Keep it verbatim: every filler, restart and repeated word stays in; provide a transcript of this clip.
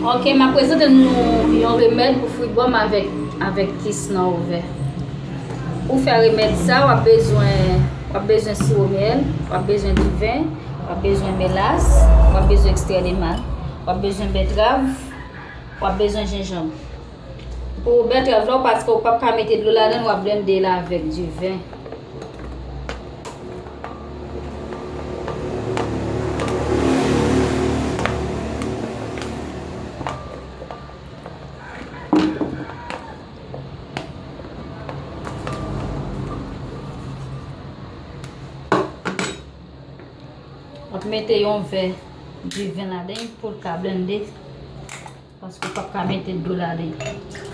Ok, m ap prezante nou yon remèd pou fritbòm avèk, avèk kis nan ovè. Pou fè remèd sa, w ap bezwen, w ap bezwen siwo myèl, w ap bezwen diven, w ap bezwen melas, w ap bezwen ekstrè de mal, w ap bezwen bètrav, w ap bezwen jenjanm. Pou bètrav la, w pa, w p ap ka mete dlo ladan l, w ap blende l avèk diven. W ap mete yon vè diven ladan l pou l ka blende, paske w p ap ka mete dlo ladan l.